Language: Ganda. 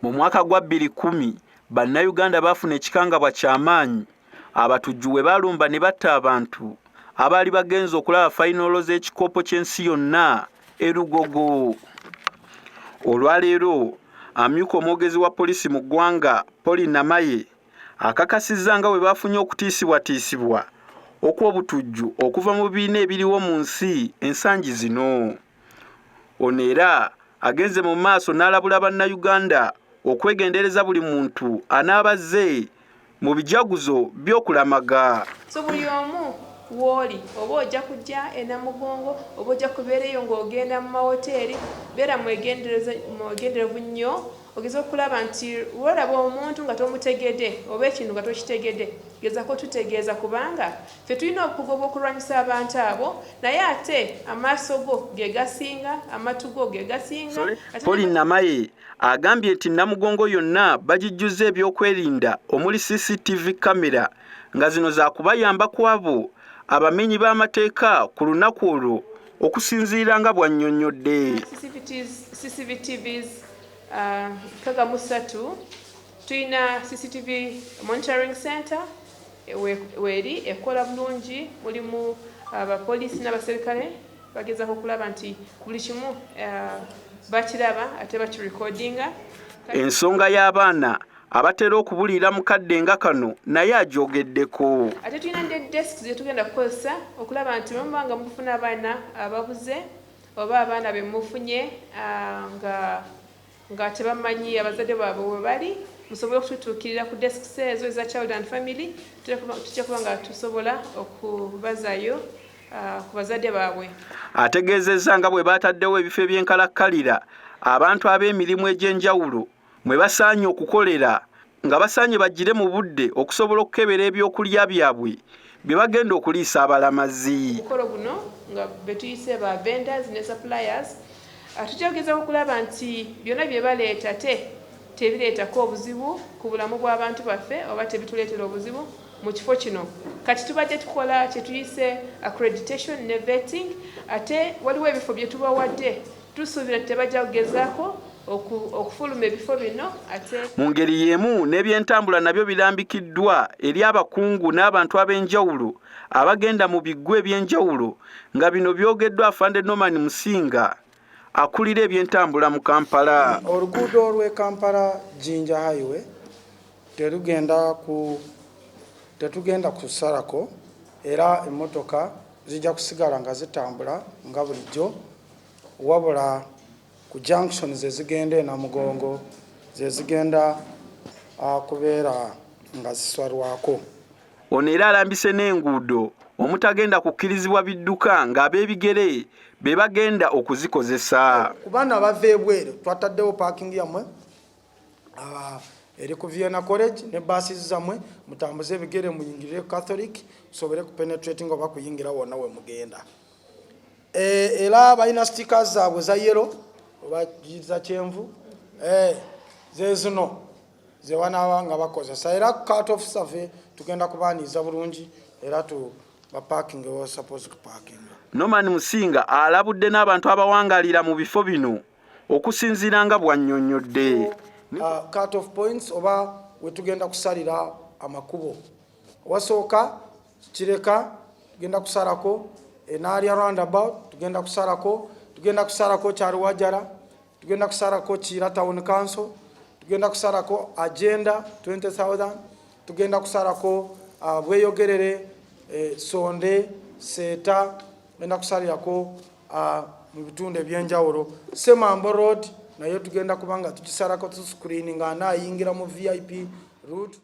Mu mwaka gwa 2010 Bannayuganda baafuna ekikangabwa ky'amaanyi abatujju bwe baalumba ne batta abantu abaali bagenze okulaba fayinolo z'ekikopo ky'ensi yonna e Lugogo. Olwaleero amyuka omwogezi wa poliisi mu ggwanga Polly Namaye akakasizza nga bwe baafunye okutiisibwatiisibwa okw'obutujju okuva mu bibiina ebiriwo mu nsi ensangi zino. Ono era agenze mu maaso n'alabula Bannayuganda okwegendereza buli muntu anaaba azze mu bijaguzo by'okulamaga. So buli omu wooli oba ojja kujja e Namugongo oba ojja kubeera eyo ng'ogenda mu mawoteeri, beera mwegenderevu nnyo ogeza okulaba nti lwolaba omuntu nga tomutegede oba ekintu nga tokitegede, gezako tutegeeza, kubanga ffe tulina obukugu obw'okulwanyisa abantu abo, naye ate amaaso go ge gasinga, amatu go ge gasinga. Polly Namaye agambye nti Namugongo yonna bagijjuzza ebyokwerinda omuli CCTV kamera nga zino zakubayamba ku abo abamenyi b'amateeka ku lunaku olwo okusinziira nga bw'annyonnyodde. CCTVs 63, tulina CCTV monitoring center weeri ekola bulungi, mulimu abapoliisi n'abaserikale bagezaako okulaba nti buli kimu bakiraba ate bakirekodinga. Ensonga y'abaana abatera okubuliira mu kadde nga kano naye agyogeddeko. Ate tulina ne desk zetugenda kukozesa okulaba nti bwemuba nga mufuna abaana ababuze oba abaana bemufunye nga tebamanyi abazadde baabwe we bali, musobole okututuukirira ku desks ezo eza child and family, tujja kuba nga tusobola okubazayo ku bazadde baabwe. Ategeezezza nga bwe baataddewo ebifo ebyenkalakkalira abantu ab'emirimu egy'enjawulo mwe basaanye okukolera, nga basaanye bagire mu budde okusobola okukebera ebyokulya byabwe bye bagenda okuliisa abalamazi. Omukolo guno nga betuyise ba vendors ne suppliers, tujja kugezaako okulaba nti byonna bye baleeta te tebireetako obuzibu ku bulamu bw'abantu baffe oba tebituleetera obuzibu mu kifo kino. Kati tubadde tukola kye tuyise accreditation ne vetting, ate waliwo ebifo bye tubawadde, tusuubira tebajja kugezaako okufuluma ebifo bino ate. Mu ngeri y'emu n'ebyentambula nabyo birambikiddwa eri abakungu n'abantu ab'enjawulo abagenda mu biggwa ebyenjawulo, nga bino byogeddwa Afande Norman Musinga akulira ebyentambula mu Kampala. Oluguudo lw'e Kampala Jinja Highway tetugenda kusalako, era emmotoka zijja kusigala nga zitambula nga bulijjo, wabula ku junction zezigenda e Namugongo zezigenda kubeera nga zisalwako. Ono era alambise n'enguudo omutagenda kukkirizibwa bidduka ng'ab'ebigere be bagenda okuzikozesa. Ku baana bava ebweru twataddewo parking yammwe eri ku Vienna College ne baasi zammwe, mutambuze ebigere muyingirire Catholic musobole kupenetrating oba kuyingira wonna we mugenda. Era balina stickers zaabwe za yellow oba za kyenvu, ze zino ze banaaba nga bakozesa, era cut off survey tugenda kubaaniiza bulungi era tu baparking we suppose kuparking. Norman Musinga alabudde n'abantu abawangalira mu bifo bino okusinziira nga bw'annyonnyodde. Cut off points oba we tugenda kusalira amakubo, wasooka Kireka tugenda kusalako, Enaalya roundabout tugenda kusalako, tugenda kusalako Kyaliwajjala, tugenda kusalako Kiira Town Council, tugenda kusalako Agenda 20,000, tugenda kusalako Bweyogerere, Sonde, Seeta, tugenda kusalirako mu bitundu ebyenjawulo. Semambo Road naye tugenda kubanga tugisalako, tuscreening anaayingira mu VIP route.